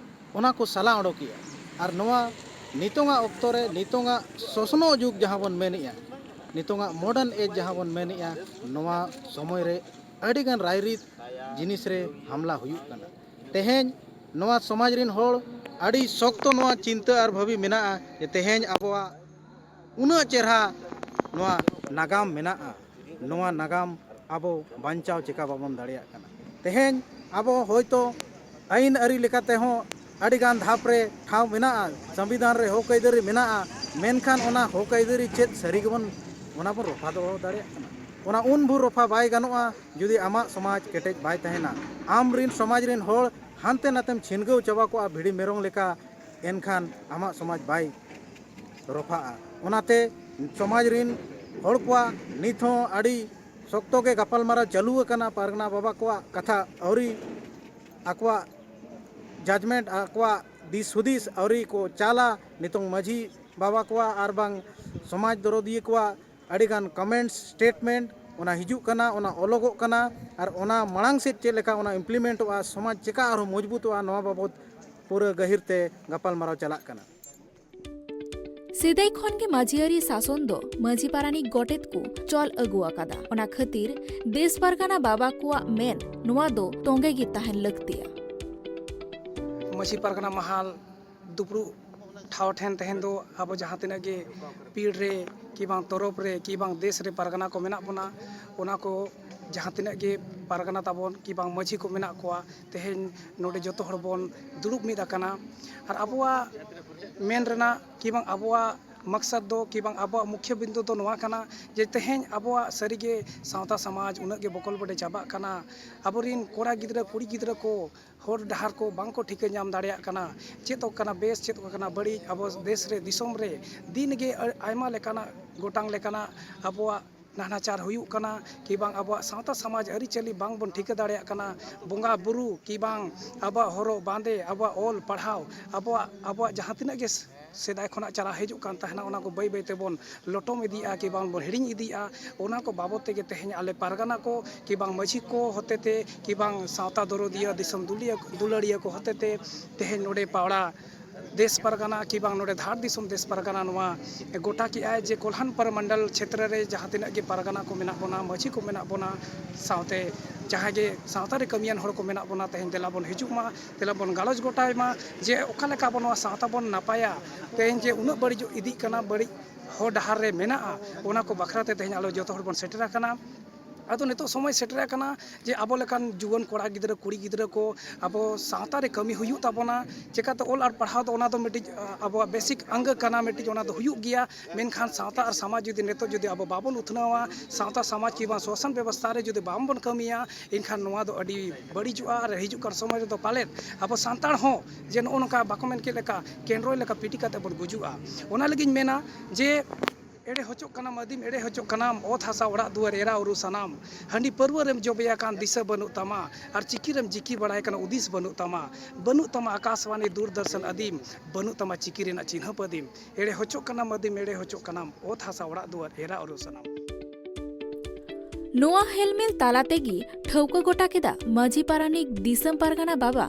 ᱚᱱᱟ ᱠᱚ ᱥᱟᱞᱟ ᱚᱰᱚᱠᱮᱜᱼᱟ᱾ ᱟᱨ ᱱᱚᱣᱟ ᱱᱤᱛᱚᱝᱟᱜ ᱚᱠᱛᱚ ᱨᱮ, ᱱᱤᱛᱚᱝᱟᱜ ᱥᱚᱥᱱᱚᱜ ᱡᱩᱜᱽ ᱡᱟᱦᱟᱸ ᱵᱚᱱ ᱢᱮᱱᱮᱜᱼᱟ, ᱱᱤᱛᱚᱝᱟᱜ modern age ᱡᱟᱦᱟᱸ ᱵᱚᱱ ᱢᱮᱱᱮᱜᱼᱟ, ᱱᱚᱣᱟ ᱥᱚᱢᱚᱭ ᱨᱮ ᱟᱹᱰᱤᱜᱟᱱ ᱨᱟᱭᱨᱤᱛ ᱡᱤᱱᱤᱥ ᱨᱮ ᱦᱟᱢᱞᱟ ᱦᱩᱭᱩᱜ ᱠᱟᱱᱟ᱾ ᱛᱮᱦᱮᱧ ᱱᱚᱣᱟ ᱥᱚᱢᱟᱡᱽ ᱨᱤᱱ ᱦᱚᱲ ᱟᱹᱰᱤ ᱥᱚᱠᱛᱚ ᱱᱚᱣᱟ ᱪᱤᱱᱛᱟᱹ ᱟᱨ ᱵᱷᱟᱹᱵᱤ ᱢᱮᱱᱟᱜᱼᱟ ᱡᱮ ᱛᱮᱦᱮᱧ ᱟᱵᱚᱣᱟᱜ ᱩᱱᱟᱹᱜ ᱪᱮᱨᱦᱟ ᱱᱚᱣᱟ ᱱᱟᱜᱟᱢ ᱢᱮᱱᱟᱜᱼᱟ, ᱱᱚᱣᱟ ᱱᱟᱜᱟᱢ ᱟᱵᱚ ᱵᱟᱧᱪᱟᱣ ᱪᱮᱠᱟ ᱵᱟᱵᱚᱱ ᱫᱟᱲᱮᱭᱟᱜ ᱠᱟᱱᱟ? ᱛᱮᱦᱮᱧ ᱟᱵᱚ ᱦᱚᱭᱛᱚ ᱟᱹᱭᱤᱱ ᱟᱹᱨᱤ ᱞᱮᱠᱟ ᱛᱮᱦᱚᱸ ᱟᱹᱰᱤᱜᱟᱱ ᱫᱷᱟᱯ ᱨᱮ ᱴᱷᱟᱶ ᱢᱮᱱᱟᱜᱼᱟ, ᱥᱚᱝᱵᱤᱫᱷᱟᱱ ᱨᱮ ᱦᱚᱠ ᱟᱹᱭᱫᱟᱹᱨᱤ ᱢᱮᱱᱟᱜᱼᱟ, ᱢᱮᱱᱠᱷᱟᱱ ᱚᱱᱟ ᱦᱚᱠ ᱟᱹᱭᱫᱟᱹᱨᱤ ᱪᱮᱫ ᱥᱟᱹᱨᱤ ᱜᱮᱵᱚᱱ, ᱚᱱᱟ ᱵᱚᱱ ᱨᱚᱯᱷᱟ ᱫᱚᱦᱚ ᱫᱟᱲᱮᱭᱟᱜ ᱠᱟᱱᱟ? ᱚᱱᱟ ᱩᱱ ᱵᱷᱳᱨ ᱨᱚᱯᱷᱟ ᱵᱟᱭ ᱜᱟᱱᱚᱜᱼᱟ, ᱡᱩᱫᱤ ᱟᱢᱟᱜ ᱥᱚᱢᱟᱡᱽ ᱠᱮᱴᱮᱡ ᱵᱟᱭ ᱛᱟᱦᱮᱱᱟ᱾ ᱟᱢ ᱨᱤᱱ ᱥᱚᱢᱟᱡᱽ ᱨᱤᱱ ᱦᱚᱲ ᱦᱟᱱᱛᱮ ᱱᱟᱛᱮᱢ ᱪᱷᱤᱱᱜᱟᱹᱣ ᱪᱟᱵᱟ ᱠᱚᱜᱼᱟ ᱵᱷᱤᱲᱤ ᱢᱮᱨᱚᱢ ᱞᱮᱠᱟ, ᱮᱱᱠᱷᱟᱱ ᱟᱢᱟᱜ ᱥᱚᱢᱟᱡᱽ ᱵᱟᱭ ᱨᱚᱯᱷᱟᱜᱼᱟ᱾ ᱚᱱᱟᱛᱮ ᱥᱚᱢᱟᱡᱽ ᱨᱤᱱ ᱦᱚᱲ ᱠᱚᱣᱟᱜ ᱱᱤᱛ ᱦᱚᱸ ᱟᱹᱰᱤ ᱥᱚᱠᱛᱚ ᱜᱮ ᱜᱟᱯᱟᱞᱢᱟᱨᱟᱣ ᱪᱟᱹᱞᱩ ᱟᱠᱟᱱᱟ᱾ ᱯᱟᱨᱜᱟᱱᱟ ᱵᱟᱵᱟ ᱠᱚᱣᱟᱜ ᱠᱟᱛᱷᱟ ᱟᱹᱣᱨᱤ, ᱟᱠᱚᱣᱟᱜ judgement, ᱟᱠᱚᱣᱟᱜ ᱫᱤᱥ ᱦᱩᱫᱤᱥ ᱟᱹᱣᱨᱤ ᱠᱚ ᱪᱟᱞᱟ᱾ ᱱᱤᱛᱚᱝ ᱢᱟᱹᱡᱷᱤ ᱵᱟᱵᱟ ᱠᱚᱣᱟᱜ ᱟᱨ ᱵᱟᱝ ᱥᱚᱢᱟᱡᱽ ᱫᱚᱨᱚᱫᱤᱭᱟᱹ ᱠᱚᱣᱟᱜ ᱟᱹᱰᱤᱜᱟᱱ comments, statement ᱚᱱᱟ ᱦᱤᱡᱩᱜ ᱠᱟᱱᱟ, ᱚᱱᱟ ᱚᱞᱚᱜᱚᱜ ᱠᱟᱱᱟ, ᱟᱨ ᱚᱱᱟ ᱢᱟᱲᱟᱝ ᱥᱮᱫ ᱪᱮᱫ ᱞᱮᱠᱟ ᱚᱱᱟ implementᱚᱜᱼᱟ, ᱥᱚᱢᱟᱡᱽ ᱪᱮᱠᱟ ᱟᱨᱦᱚᱸ ᱢᱚᱡᱽᱵᱩᱛᱚᱜᱼᱟ, ᱱᱚᱣᱟ ᱵᱟᱵᱚᱛ ᱯᱩᱨᱟᱹ ᱜᱟᱹᱦᱤᱨ ᱛᱮ ᱜᱟᱯᱟᱞᱢᱟᱨᱟᱣ ᱪᱟᱞᱟᱜ ᱠᱟᱱᱟ᱾ ᱥᱮᱫᱟᱭ ᱠᱷᱚᱱ ᱜᱮ ᱢᱟᱹᱡᱷᱤ ᱟᱹᱨᱤ ᱥᱟᱥᱚᱱ ᱫᱚ ᱢᱟᱹᱡᱷᱤ ᱯᱟᱨᱟᱱᱤᱠ ᱜᱚᱰᱮᱛ ᱠᱚ ᱪᱚᱞ ᱟᱹᱜᱩ ᱟᱠᱟᱫᱟ᱾ ᱚᱱᱟ ᱠᱷᱟᱹᱛᱤᱨ ᱫᱮᱥ ᱯᱟᱨᱜᱟᱱᱟ ᱵᱟᱵᱟ ᱠᱚᱣᱟᱜ ᱢᱮᱱ ᱱᱚᱣᱟ ᱫᱚ ᱛᱚᱸᱜᱮ ᱜᱮ ᱛᱟᱦᱮᱱ ᱞᱟᱹᱠᱛᱤᱭᱟ᱾ ᱢᱟᱹᱡᱷᱤ ᱯᱟᱨᱜᱟᱱᱟ ᱢᱟᱦᱟᱞ ᱫᱩᱯᱲᱩᱵ ᱴᱷᱟᱶ ᱴᱷᱮᱱ ᱛᱮᱦᱮᱧ ᱫᱚ ᱟᱵᱚ ᱡᱟᱦᱟᱸ ᱛᱤᱱᱟᱹᱜ ᱜᱮ ᱯᱤᱲ ᱨᱮ ᱠᱤ ᱵᱟᱝ ᱛᱚᱨᱚᱯ ᱨᱮ ᱠᱤ ᱵᱟᱝ ᱫᱮᱥ ᱨᱮ ᱯᱟᱨᱜᱟᱱᱟ ᱠᱚ ᱢᱮᱱᱟᱜ ᱵᱚᱱᱟ, ᱚᱱᱟ ᱠᱚ ᱡᱟᱦᱟᱸ ᱛᱤᱱᱟᱹᱜ ᱜᱮ ᱯᱟᱨᱜᱟᱱᱟ ᱛᱟᱵᱚᱱ ᱠᱤ ᱵᱟᱝ ᱢᱟᱹᱡᱷᱤ ᱠᱚ ᱢᱮᱱᱟᱜ ᱠᱚᱣᱟ, ᱛᱮᱦᱮᱧ ᱱᱚᱰᱮ ᱡᱚᱛᱚ ᱦᱚᱲ ᱵᱚᱱ ᱫᱩᱲᱩᱵ ᱢᱤᱫ ᱟᱠᱟᱱᱟ᱾ ᱟᱨ ᱟᱵᱚᱣᱟᱜ ᱢᱮᱱ ᱨᱮᱱᱟᱜ ᱠᱤ ᱵᱟᱝ ᱟᱵᱚᱣᱟᱜ ᱢᱟᱠᱥᱟᱫ ᱫᱚ ᱠᱤ ᱵᱟᱝ ᱟᱵᱚᱣᱟᱜ ᱢᱩᱠᱷᱭᱟᱹ ᱵᱤᱱᱫᱩ ᱫᱚ ᱱᱚᱣᱟ ᱠᱟᱱᱟ ᱡᱮ ᱛᱮᱦᱮᱧ ᱟᱵᱚᱣᱟᱜ ᱥᱟᱹᱨᱤᱜᱮ ᱥᱟᱶᱛᱟ ᱥᱚᱢᱟᱡᱽ ᱩᱱᱟᱹᱜ ᱜᱮ ᱵᱚᱠᱚᱞ ᱵᱚᱰᱮ ᱪᱟᱵᱟᱜ ᱠᱟᱱᱟ᱾ ᱟᱵᱚᱨᱤᱱ ᱠᱚᱲᱟ ᱜᱤᱫᱽᱨᱟᱹ ᱠᱩᱲᱤ ᱜᱤᱫᱽᱨᱟᱹ ᱠᱚ ᱦᱚᱨ ᱰᱟᱦᱟᱨ ᱠᱚ ᱵᱟᱝ ᱠᱚ ᱴᱷᱤᱠᱟᱹ ᱧᱟᱢ ᱫᱟᱲᱮᱭᱟᱜ ᱠᱟᱱᱟ᱾ ᱪᱮᱫ ᱚᱠᱟ ᱠᱟᱱᱟ ᱵᱮᱥ, ᱪᱮᱫ ᱚᱠᱟ ᱠᱟᱱᱟ ᱵᱟᱹᱲᱤᱡ, ᱟᱵᱚ ᱫᱮᱥ ᱨᱮ ᱫᱤᱥᱚᱢ ᱨᱮ ᱫᱤᱱ ᱜᱮ ᱟᱭᱢᱟ ᱞᱮᱠᱟᱱᱟᱜ ᱜᱚᱴᱟᱝ ᱞᱮᱠᱟᱱᱟᱜ ᱟᱵᱚᱣᱟᱜ ᱱᱟᱦᱟᱪᱟᱨ ᱦᱩᱭᱩᱜ ᱠᱟᱱᱟ ᱠᱤ ᱵᱟᱝ ᱟᱵᱚᱣᱟᱜ ᱥᱟᱶᱛᱟ ᱥᱚᱢᱟᱡᱽ ᱟᱹᱨᱤᱪᱟᱹᱞᱤ ᱵᱟᱝ ᱵᱚᱱ ᱴᱷᱤᱠᱟᱹ ᱫᱟᱲᱮᱭᱟᱜ ᱠᱟᱱᱟ᱾ ᱵᱚᱸᱜᱟ ᱵᱩᱨᱩ ᱠᱤ ᱵᱟᱝ ᱟᱵᱚᱣᱟᱜ ᱦᱚᱨᱚᱜ ᱵᱟᱸᱫᱮ, ᱟᱵᱚᱣᱟᱜ ᱚᱞ ᱯᱟᱲᱦᱟᱣ, ᱟᱵᱚᱣᱟᱜ ᱟᱵᱚᱣᱟᱜ ᱡᱟᱦᱟᱸ ᱛᱤᱱᱟᱹᱜ ᱜᱮ ᱥᱮᱫᱟᱭ ᱠᱷᱚᱱᱟᱜ ᱪᱟᱞᱟᱣ ᱦᱤᱡᱩᱜ ᱠᱟᱱ ᱛᱟᱦᱮᱱᱟ, ᱚᱱᱟ ᱠᱚ ᱵᱟᱹᱭ ᱵᱟᱹᱭ ᱛᱮᱵᱚᱱ ᱞᱚᱴᱚᱢ ᱤᱫᱤᱭᱮᱫᱼᱟ ᱠᱤ ᱵᱟᱝ ᱵᱚᱱ ᱦᱤᱲᱤᱧ ᱤᱫᱤᱭᱮᱫᱼᱟ᱾ ᱚᱱᱟ ᱠᱚ ᱵᱟᱵᱚᱫ ᱛᱮᱜᱮ ᱛᱮᱦᱮᱧ ᱟᱞᱮ ᱯᱟᱨᱜᱟᱱᱟ ᱠᱚ ᱠᱤ ᱵᱟᱝ ᱢᱟᱹᱡᱷᱤ ᱠᱚ ᱦᱚᱛᱮᱛᱮ ᱠᱤ ᱵᱟᱝ ᱥᱟᱶᱛᱟ ᱫᱚᱨᱚᱫᱤᱭᱟᱹ, ᱫᱤᱥᱚᱢ ᱫᱩᱞᱤᱭᱟᱹ ᱫᱩᱞᱟᱹᱲᱤᱭᱟᱹ ᱠᱚ ᱦᱚᱛᱮᱛᱮ ᱛᱮᱦᱮᱧ ᱱᱚᱰᱮ ᱯᱟᱣᱲᱟ ᱫᱮᱥ ᱯᱟᱨᱜᱟᱱᱟ ᱠᱤ ᱵᱟᱝ ᱱᱚᱰᱮ ᱫᱷᱟᱲ ᱫᱤᱥᱚᱢ ᱫᱮᱥ ᱯᱟᱨᱜᱟᱱᱟ ᱱᱚᱣᱟ ᱜᱚᱴᱟ ᱠᱮᱜᱼᱟᱭ ᱡᱮ ᱠᱚᱞᱦᱟᱱᱯᱟᱨᱟ ᱢᱚᱱᱰᱚᱞ ᱪᱷᱮᱛᱨᱚ ᱨᱮ ᱡᱟᱦᱟᱸ ᱛᱤᱱᱟᱹᱜ ᱜᱮ ᱯᱟᱨᱜᱟᱱᱟ ᱠᱚ ᱢᱮᱱᱟᱜ ᱵᱚᱱᱟ, ᱢᱟᱹᱡᱷᱤ ᱠᱚ ᱢᱮᱱᱟᱜ ᱵᱚᱱᱟ, ᱥᱟᱶᱛᱮ ᱡᱟᱦᱟᱸᱭ ᱜᱮ ᱥᱟᱶᱛᱟ ᱨᱮ ᱠᱟᱹᱢᱤᱭᱟᱱ ᱦᱚᱲ ᱠᱚ ᱢᱮᱱᱟᱜ ᱵᱚᱱᱟ, ᱛᱮᱦᱮᱧ ᱫᱮᱞᱟ ᱵᱚᱱ ᱦᱤᱡᱩᱜ ᱢᱟ, ᱫᱮᱞᱟ ᱵᱚᱱ ᱜᱟᱞᱚᱪ ᱜᱚᱴᱟᱭ ᱢᱟ ᱡᱮ ᱚᱠᱟ ᱞᱮᱠᱟ ᱟᱵᱚ ᱱᱚᱣᱟ ᱥᱟᱶᱛᱟ ᱵᱚᱱ ᱱᱟᱯᱟᱭᱟ᱾ ᱛᱮᱦᱮᱧ ᱡᱮ ᱩᱱᱟᱹᱜ ᱵᱟᱹᱲᱤᱡᱚᱜ ᱤᱫᱤᱜ ᱠᱟᱱᱟ, ᱵᱟᱹᱲᱤᱡ ᱦᱚᱨ ᱰᱟᱦᱟᱨ ᱨᱮ ᱢᱮᱱᱟᱜᱼᱟ, ᱚᱱᱟ ᱠᱚ ᱵᱟᱠᱷᱨᱟ ᱛᱮ ᱛᱮᱦᱮᱧ ᱟᱞᱮ ᱡᱚᱛᱚ ᱦᱚᱲ ᱵᱚᱱ ᱥᱮᱴᱮᱨ ᱟᱠᱟᱱᱟ᱾ ᱟᱫᱚ ᱱᱤᱛᱚᱜ ᱥᱚᱢᱚᱭ ᱥᱮᱴᱮᱨ ᱟᱠᱟᱱᱟ ᱡᱮ ᱟᱵᱚ ᱞᱮᱠᱟᱱ ᱡᱩᱣᱟᱹᱱ ᱠᱚᱲᱟ ᱜᱤᱫᱽᱨᱟᱹ ᱠᱩᱲᱤ ᱜᱤᱫᱽᱨᱟᱹ ᱠᱚ ᱟᱵᱚ ᱥᱟᱶᱛᱟ ᱨᱮ ᱠᱟᱹᱢᱤ ᱦᱩᱭᱩᱜ ᱛᱟᱵᱚᱱᱟ᱾ ᱪᱮᱠᱟᱛᱮ ᱚᱞ ᱟᱨ ᱯᱟᱲᱦᱟᱣ ᱫᱚ ᱚᱱᱟ ᱫᱚ ᱢᱤᱫᱴᱤᱡ, ᱟ, ᱟᱵᱚᱣᱟᱜ ᱵᱮᱥᱤᱠ ᱟᱝᱜᱚ ᱠᱟᱱᱟ, ᱢᱤᱫᱴᱤᱡ ᱚᱱᱟ ᱫᱚ ᱦᱩᱭᱩᱜ ᱜᱮᱭᱟ᱾ ᱢᱮᱱᱠᱷᱟᱱ ᱥᱟᱶᱛᱟ ᱟᱨ ᱥᱚᱢᱟᱡᱽ ᱡᱩᱫᱤ ᱱᱤᱛᱚᱜ ᱡᱩᱫᱤ ᱟᱵᱚ ᱵᱟᱵᱚᱱ ᱩᱛᱱᱟᱹᱣᱟ, ᱥᱟᱶᱛᱟ ᱥᱚᱢᱟᱡᱽ ᱠᱤ ᱵᱟᱝ ᱥᱟᱥᱚᱱ ᱵᱮᱵᱚᱥᱛᱷᱟ ᱨᱮ ᱡᱩᱫᱤ ᱵᱟᱝᱵᱚᱱ ᱠᱟᱹᱢᱤᱭᱟ, ᱮᱱᱠᱷᱟᱱ ᱱᱚᱣᱟ ᱫᱚ ᱟᱹᱰᱤ ᱵᱟᱹᱲᱤᱡᱚᱜᱼᱟ᱾ ᱟᱨ ᱦᱤᱡᱩᱜ ᱠᱟᱱ ᱥᱚᱢᱚᱭ ᱨᱮᱫᱚ ᱯᱟᱞᱮᱫ ᱟᱵᱚ ᱥᱟᱱᱛᱟᱲ ᱦᱚᱸ ᱡᱮ ᱱᱚᱜᱼᱚ ᱱᱚᱝᱠᱟ ᱵᱟᱠᱚ ᱢᱮᱱ ᱠᱮᱫ ᱞᱮᱠᱟ ᱠᱮᱱᱰᱨᱚᱭ ᱞᱮᱠᱟ ᱯᱤᱴᱤ ᱠᱟᱛᱮ ᱵᱚᱱ ᱜᱩᱡᱩᱜᱼᱟ᱾ ᱚᱱᱟ ᱞᱟᱹᱜᱤᱫ ᱤᱧ ᱢᱮᱱᱟ ᱡᱮ ᱮᱲᱮ ᱦᱚᱪᱚᱜ ᱠᱟᱱᱟᱢ ᱟᱹᱫᱤᱢ, ᱮᱲᱮ ᱦᱚᱪᱚᱜ ᱠᱟᱱᱟᱢ ᱚᱛ ᱦᱟᱥᱟ ᱚᱲᱟᱜ ᱫᱩᱣᱟᱹᱨ ᱮᱨᱟ ᱩᱨᱩ ᱥᱟᱱᱟᱢ᱾ ᱦᱟᱺᱰᱤ ᱯᱟᱹᱨᱣᱟᱹ ᱨᱮᱢ ᱡᱚᱵᱮ ᱟᱠᱟᱱ ᱫᱤᱥᱟᱹ ᱵᱟᱹᱱᱩᱜ ᱛᱟᱢᱟ, ᱟᱨ ᱪᱤᱠᱤ ᱨᱮᱢ ᱪᱤᱠᱤ ᱵᱟᱲᱟᱭ ᱠᱟᱱᱟ ᱩᱫᱤᱥ ᱵᱟᱹᱱᱩᱜ ᱛᱟᱢᱟ᱾ ᱵᱟᱹᱱᱩᱜ ᱛᱟᱢᱟ ᱟᱠᱟᱥᱵᱟᱱᱤ ᱫᱩᱨᱫᱚᱨᱥᱚᱱ ᱟᱹᱫᱤᱢ, ᱵᱟᱹᱱᱩᱜ ᱛᱟᱢᱟ ᱪᱤᱠᱤ ᱨᱮᱱᱟᱜ ᱪᱤᱱᱦᱟᱹᱯ ᱟᱹᱫᱤᱢ᱾ ᱮᱲᱮ ᱦᱚᱪᱚᱜ ᱠᱟᱱᱟᱢ ᱟᱹᱫᱤᱢ, ᱮᱲᱮ ᱦᱚᱪᱚᱜ ᱠᱟᱱᱟᱢ ᱚᱛ ᱦᱟᱥᱟ ᱚᱲᱟᱜ ᱫᱩᱣᱟᱹᱨ ᱮᱨᱟ ᱩᱨᱩ ᱥᱟᱱᱟᱢ᱾ ᱱᱚᱣᱟ ᱦᱮᱞᱢᱮᱞ ᱛᱟᱞᱟ ᱛᱮᱜᱮ ᱴᱷᱟᱹᱣᱠᱟᱹ ᱜᱚᱴᱟ ᱠᱮᱫᱟ ᱢᱟᱹᱡᱷᱤ ᱯᱟᱨᱟᱱᱤᱠ ᱫᱤᱥᱚᱢ ᱯᱟᱨᱜᱟᱱᱟ ᱵᱟᱵᱟ,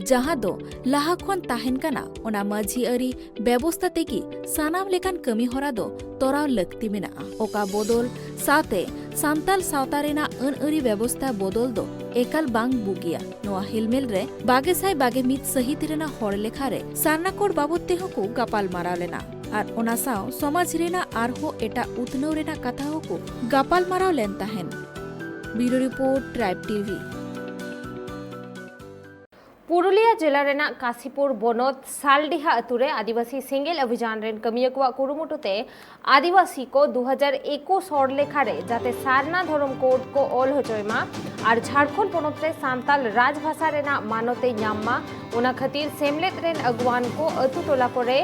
ᱡᱟᱦᱟᱸ ᱫᱚ ᱞᱟᱦᱟ ᱠᱷᱚᱱ ᱛᱟᱦᱮᱱ ᱠᱟᱱᱟ, ᱚᱱᱟ ᱢᱟᱹᱡᱷᱤ ᱟᱹᱨᱤ ᱵᱮᱵᱚᱥᱛᱟ ᱛᱮᱜᱮ ᱥᱟᱱᱟᱢ ᱞᱮᱠᱟᱱ ᱠᱟᱹᱢᱤ ᱦᱚᱨᱟ ᱫᱚ ᱛᱚᱨᱟᱣ ᱞᱟᱹᱠᱛᱤ ᱢᱮᱱᱟᱜᱼᱟ᱾ ᱚᱠᱟ ᱵᱚᱫᱚᱞ ᱥᱟᱶᱛᱮ ᱥᱟᱱᱛᱟᱞ ᱥᱟᱶᱛᱟ ᱨᱮᱱᱟᱜ ᱟᱹᱱ ᱟᱹᱨᱤ ᱵᱮᱵᱚᱥᱛᱟ ᱵᱚᱫᱚᱞ ᱫᱚ ᱮᱠᱟᱞ ᱵᱟᱝ ᱵᱩᱜᱤᱭᱟ᱾ ᱱᱚᱣᱟ ᱦᱮᱞᱢᱮᱞ ᱨᱮ ᱵᱟᱜᱮ ᱥᱟᱭ ᱵᱟᱜᱮ ᱢᱤᱫ ᱥᱟᱹᱦᱤᱛ ᱨᱮᱱᱟᱜ ᱦᱚᱲ ᱞᱮᱠᱷᱟ ᱨᱮ ᱥᱟᱨᱱᱟ ᱠᱳᱰ ᱵᱟᱵᱚᱫ ᱛᱮᱦᱚᱸ ᱠᱚ ᱜᱟᱯᱟᱞ ᱢᱟᱨᱟᱣ ᱞᱮᱱᱟ᱾ ᱟᱨ ᱚᱱᱟ ᱥᱟᱶ ᱥᱚᱢᱟᱡᱽ ᱨᱮᱱᱟᱜ ᱟᱨᱦᱚᱸ ᱮᱴᱟᱜ ᱩᱛᱱᱟᱹᱣ ᱨᱮᱱᱟᱜ ᱠᱟᱛᱷᱟ ᱦᱚᱸᱠᱚ ᱜᱟᱯᱟᱞ ᱢᱟᱨᱟᱣ ᱞᱮᱱ ᱛᱟᱦᱮᱸᱱ᱾ Bureau Report, Tribe T V. Purulia ᱡᱮᱞᱟ ᱨᱮᱱᱟᱜ ᱠᱟᱥᱤᱯᱩᱨ ᱵᱚᱱᱚᱛ ᱥᱟᱞᱰᱤᱦᱟ ᱟᱹᱛᱩ ᱨᱮ ᱟᱹᱫᱤᱵᱟᱹᱥᱤ ᱥᱮᱸᱜᱮᱞ ᱚᱵᱷᱤᱡᱟᱱ ᱨᱮᱱ ᱠᱟᱹᱢᱤᱭᱟᱹ ᱠᱚᱣᱟᱜ ᱠᱩᱨᱩᱢᱩᱴᱩ ᱛᱮ ᱟᱹᱫᱤᱵᱟᱹᱥᱤ ᱠᱚ ᱫᱩ ᱦᱟᱡᱟᱨ ᱮᱠᱩᱥ ᱦᱚᱲ ᱞᱮᱠᱷᱟ ᱨᱮ ᱡᱟᱛᱮ ᱥᱟᱨᱱᱟ ᱫᱷᱚᱨᱚᱢ ᱠᱳᱰ ᱠᱚ ᱚᱞ ᱦᱚᱪᱚᱭ ᱢᱟ ᱟᱨ ᱡᱷᱟᱲᱠᱷᱚᱸᱰ ᱯᱚᱱᱚᱛ ᱨᱮ ᱥᱟᱱᱛᱟᱞ ᱨᱟᱡᱽᱵᱷᱟᱥᱟ ᱨᱮᱱᱟᱜ ᱢᱟᱱᱚᱛ ᱮ ᱧᱟᱢ ᱢᱟ, ᱚᱱᱟ ᱠᱷᱟᱹᱛᱤᱨ ᱥᱮᱢᱞᱮᱫ ᱨᱮᱱ ᱟᱹᱜᱩᱣᱟᱱ ᱠᱚ ᱟᱹᱛᱩ ᱴᱚᱞᱟ ᱠᱚᱨᱮ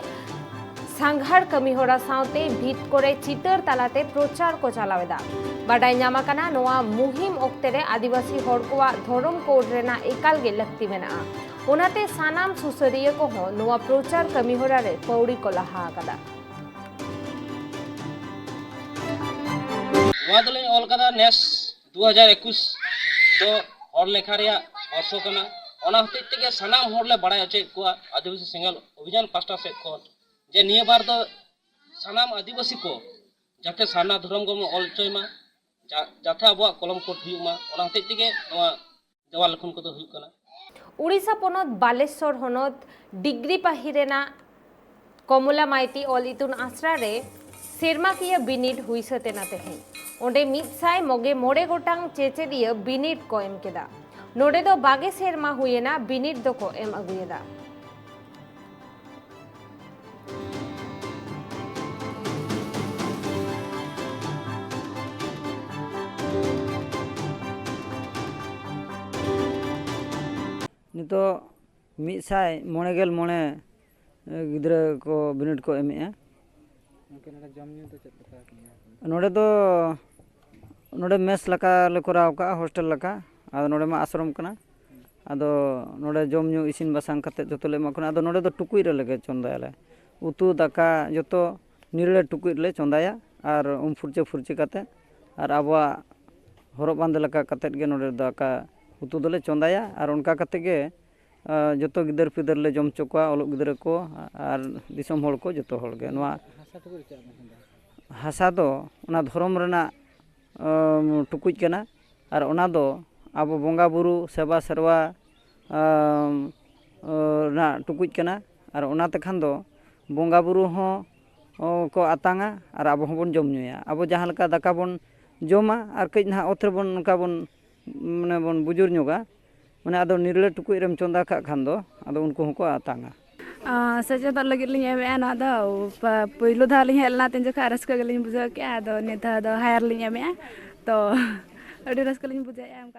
ᱥᱟᱸᱜᱷᱟᱲ ᱠᱟᱹᱢᱤ ᱦᱚᱨᱟ ᱥᱟᱶᱛᱮ ᱵᱷᱤᱛ ᱠᱚᱨᱮ ᱪᱤᱛᱟᱹᱨ ᱛᱟᱞᱟᱛᱮ ᱯᱨᱚᱪᱟᱨ ᱠᱚ ᱪᱟᱞᱟᱣ ᱮᱫᱟ᱾ ᱵᱟᱰᱟᱭ ᱧᱟᱢ ᱟᱠᱟᱱᱟ, ᱱᱚᱣᱟ ᱢᱩᱦᱤᱢ ᱚᱠᱛᱮ ᱨᱮ ᱟᱹᱫᱤᱵᱟᱹᱥᱤ ᱦᱚᱲ ᱠᱚᱣᱟᱜ ᱫᱷᱚᱨᱚᱢ ᱠᱳᱰ ᱨᱮᱱᱟᱜ ᱮᱠᱟᱞ ᱜᱮ ᱞᱟᱹᱠᱛᱤ ᱢᱮᱱᱟᱜᱼᱟ᱾ ᱚᱱᱟᱛᱮ ᱥᱟᱱᱟᱢ ᱥᱩᱥᱟᱹᱨᱤᱭᱟᱹ ᱠᱚᱦᱚᱸ ᱱᱚᱣᱟ ᱯᱨᱚᱪᱟᱨ ᱠᱟᱹᱢᱤ ᱦᱚᱨᱟ ᱨᱮ ᱯᱟᱹᱣᱲᱤ ᱠᱚ ᱞᱟᱦᱟ ᱟᱠᱟᱫᱟ᱾ ᱱᱚᱣᱟ ᱫᱚᱞᱤᱧ ᱚᱞ ᱠᱟᱫᱟ ᱱᱮᱥ ᱫᱩ ᱦᱟᱡᱟᱨ ᱮᱠᱩᱥ ᱫᱚ ᱦᱚᱲ ᱞᱮᱠᱷᱟ ᱨᱮᱭᱟᱜ ᱵᱚᱨᱥᱚ ᱠᱟᱱᱟ᱾ ᱚᱱᱟ ᱦᱚᱛᱮᱡ ᱛᱮᱜᱮ ᱥᱟᱱᱟᱢ ᱦᱚᱲ ᱞᱮ ᱵᱟᱲᱟᱭ ᱦᱚᱪᱚᱭᱮᱫ ᱠᱚᱣᱟ ᱟᱹᱫᱤᱵᱟᱹᱥᱤ ᱥᱮᱸᱜᱮᱞ ᱚᱵᱷᱤᱡᱟᱱ ᱯᱟᱥᱴᱟ ᱥᱮᱫ ᱠᱷᱚᱱ ᱡᱮ ᱱᱤᱭᱟᱹ ᱵᱟᱨ ᱫᱚ ᱥᱟᱱᱟᱢ ᱟᱹᱫᱤᱵᱟᱹᱥᱤ ᱠᱚ ᱡᱟᱛᱮ ᱥᱟᱨᱱᱟ ᱫᱷᱚᱨᱚᱢ ᱜᱮᱵᱚᱱ ᱚᱞ ᱦᱚᱪᱚᱭ ᱢᱟ, ᱡᱟ-, ᱡᱟᱛᱮ ᱟᱵᱚᱣᱟᱜ ᱠᱚᱞᱚᱢ ᱠᱳᱰ ᱦᱩᱭᱩᱜ ᱢᱟ, ᱚᱱᱟ ᱦᱚᱛᱮᱡ ᱛᱮᱜᱮ ᱱᱚᱣᱟ ᱫᱮᱣᱟᱞ ᱞᱮᱠᱷᱚᱱ ᱠᱚᱫᱚ ᱦᱩᱭᱩᱜ ᱠᱟᱱᱟ᱾ ᱩᱲᱤᱥᱥᱟ ᱯᱚᱱᱚᱛ ᱵᱟᱞᱮᱥᱚᱨ ᱦᱚᱱᱚᱛ ᱰᱤᱜᱽᱨᱤᱯᱟᱦᱤ ᱨᱮᱱᱟᱜ ᱠᱚᱢᱚᱞᱟ ᱢᱟᱭᱛᱤ ᱚᱞ ᱤᱛᱩᱱ ᱟᱥᱲᱟ ᱨᱮ ᱥᱮᱨᱢᱟᱠᱤᱭᱟᱹ ᱵᱤᱱᱤᱰ ᱦᱩᱭ ᱥᱟᱹᱛ ᱮᱱᱟ ᱛᱮᱦᱮᱧ᱾ ᱚᱸᱰᱮ ᱢᱤᱫ ᱥᱟᱭ ᱢᱚᱜᱮ ᱢᱚᱬᱮ ᱜᱚᱴᱟᱝ ᱪᱮᱪᱮᱫᱤᱭᱟᱹ ᱵᱤᱱᱤᱰ ᱠᱚ ᱮᱢ ᱠᱮᱫᱟ᱾ ᱱᱚᱰᱮ ᱫᱚ ᱵᱟᱜᱮ ᱥᱮᱨᱢᱟ ᱦᱩᱭᱮᱱᱟ ᱵᱤᱱᱤᱰ ᱫᱚᱠᱚ ᱮᱢ ᱟᱹᱜᱩᱭᱮᱫᱟ᱾ ᱱᱤᱛᱚᱜ ᱢᱤᱫ ᱥᱟᱭ ᱢᱚᱬᱮ ᱜᱮᱞ ᱢᱚᱬᱮ ᱜᱤᱫᱽᱨᱟᱹ ᱠᱚ ᱵᱤᱱᱤᱰ ᱠᱚ ᱮᱢᱮᱜᱼᱟ᱾ ᱜᱚᱢᱠᱮ, ᱱᱚᱰᱮ ᱡᱚᱢ ᱧᱩ ᱫᱚ ᱪᱮᱫ ᱞᱮᱠᱟ? ᱱᱚᱰᱮ ᱫᱚ, ᱱᱚᱰᱮ ᱢᱮᱥ ᱞᱮᱠᱟ ᱞᱮ ᱠᱚᱨᱟᱣ ᱠᱟᱜᱼᱟ, ᱦᱳᱥᱴᱮᱞ ᱞᱮᱠᱟ᱾ ᱟᱫᱚ ᱱᱚᱰᱮ ᱢᱟ ᱟᱥᱨᱚᱢ ᱠᱟᱱᱟ᱾ ᱟᱫᱚ ᱱᱚᱰᱮ ᱡᱚᱢ ᱧᱩ ᱤᱥᱤᱱ ᱵᱟᱥᱟᱝ ᱠᱟᱛᱮ ᱡᱚᱛᱚ ᱞᱮ ᱮᱢᱟ ᱠᱚ ᱠᱟᱱᱟ᱾ ᱟᱫᱚ ᱱᱚᱰᱮ ᱫᱚ ᱴᱩᱠᱩᱡ ᱨᱮᱞᱮ ᱪᱚᱸᱫᱟᱭᱟᱞᱮ, ᱩᱛᱩ ᱫᱟᱠᱟ ᱡᱚᱛᱚ ᱱᱤᱨᱟᱹᱲᱟ ᱴᱩᱠᱩᱡ ᱨᱮᱞᱮ ᱪᱚᱸᱫᱟᱭᱟ᱾ ᱟᱨ ᱩᱢ ᱯᱷᱩᱨᱪᱟᱹ ᱯᱷᱩᱨᱪᱤ ᱠᱟᱛᱮ, ᱟᱨ ᱟᱵᱚᱣᱟᱜ ᱦᱚᱨᱚᱜ ᱵᱟᱸᱫᱮ ᱞᱮᱠᱟ ᱠᱟᱛᱮᱫ ᱜᱮ ᱱᱚᱰᱮ ᱫᱟᱠᱟ ᱩᱛᱩ ᱫᱚᱞᱮ ᱪᱚᱸᱫᱟᱭᱟ᱾ ᱟᱨ ᱚᱱᱠᱟ ᱠᱟᱛᱮᱫ ᱜᱮ, ᱟ, ᱡᱚᱛᱚ ᱜᱤᱫᱟᱹᱨ ᱯᱤᱫᱟᱹᱨ ᱞᱮ ᱡᱚᱢ ᱦᱚᱪᱚ ᱠᱚᱣᱟ, ᱚᱞᱚᱜ ᱜᱤᱫᱽᱨᱟᱹ ᱠᱚ ᱟᱨ ᱫᱤᱥᱚᱢ ᱦᱚᱲ ᱠᱚ, ᱡᱚᱛᱚ ᱦᱚᱲ ᱜᱮ᱾ ᱱᱚᱣᱟ ᱦᱟᱥᱟ ᱴᱩᱠᱩᱡ ᱨᱮ ᱪᱮᱫ ᱵᱚᱱ ᱪᱚᱸᱫᱟᱭᱟ? ᱦᱟᱥᱟ ᱫᱚ ᱚᱱᱟ ᱫᱷᱚᱨᱚᱢ ᱨᱮᱱᱟᱜ, ᱟᱢ, ᱴᱩᱠᱩᱡ ᱠᱟᱱᱟ᱾ ᱟᱨ ᱚᱱᱟ ᱫᱚ ᱟᱵᱚ ᱵᱚᱸᱜᱟ ᱵᱩᱨᱩ ᱥᱮᱵᱟ ᱥᱮᱨᱣᱟ, ᱟᱢ, ᱨᱮᱱᱟᱜ ᱴᱩᱠᱩᱡ ᱠᱟᱱᱟ᱾ ᱟᱨ ᱚᱱᱟ ᱛᱮᱠᱷᱟᱱ ᱫᱚ ᱵᱚᱸᱜᱟ ᱵᱩᱨᱩ ᱦᱚᱸ ᱠᱚ ᱟᱛᱟᱝᱟ ᱟᱨ ᱟᱵᱚ ᱦᱚᱸᱵᱚᱱ ᱡᱚᱢ ᱧᱩᱭᱟ᱾ ᱟᱵᱚ ᱡᱟᱦᱟᱸ ᱞᱮᱠᱟ ᱫᱟᱠᱟ ᱵᱚᱱ ᱡᱚᱢᱟ ᱟᱨ ᱠᱟᱹᱡ ᱱᱟᱦᱟᱜ ᱚᱛ ᱨᱮᱵᱚᱱ ᱚᱱᱠᱟ ᱵᱚᱱ, ᱢᱟᱱᱮ, ᱵᱚᱱ ᱵᱩᱡᱩᱨ ᱧᱚᱜᱟ, ᱢᱟᱱᱮ, ᱟᱫᱚ ᱱᱤᱨᱞᱟᱹ ᱴᱩᱠᱩᱡ ᱨᱮᱢ ᱪᱚᱸᱫᱟ ᱠᱟᱜ ᱠᱷᱟᱱ ᱫᱚ ᱟᱫᱚ ᱩᱱᱠᱩ ᱦᱚᱸᱠᱚ ᱟᱛᱟᱝᱟ᱾ ᱟᱸ, ᱥᱮᱪᱮᱫᱚᱜ ᱞᱟᱹᱜᱤᱫ ᱞᱤᱧ ᱮᱢᱮᱜᱼᱟ ᱱᱚᱣᱟ ᱫᱚ᱾ ᱯᱟ-, ᱯᱩᱭᱞᱩ ᱫᱷᱟᱣ ᱞᱤᱧ ᱦᱮᱡ ᱞᱮᱱᱟ, ᱛᱤᱱ ᱡᱚᱠᱷᱚᱱ ᱨᱟᱹᱥᱠᱟᱹ ᱜᱮᱞᱤᱧ ᱵᱩᱡᱷᱟᱹᱣ ᱠᱮᱜᱼᱟ᱾ ᱟᱫᱚ ᱱᱤᱭᱟᱹ ᱫᱷᱟᱣ ᱫᱚ ᱦᱟᱭᱟᱨ ᱞᱤᱧ ᱮᱢᱮᱜᱼᱟ, ᱛᱚ ᱟᱹᱰᱤ ᱨᱟᱹᱥᱠᱟᱹ ᱞᱤᱧ ᱵᱩᱡᱷᱟᱹᱣᱮᱜᱼᱟ ᱚᱱᱠᱟ᱾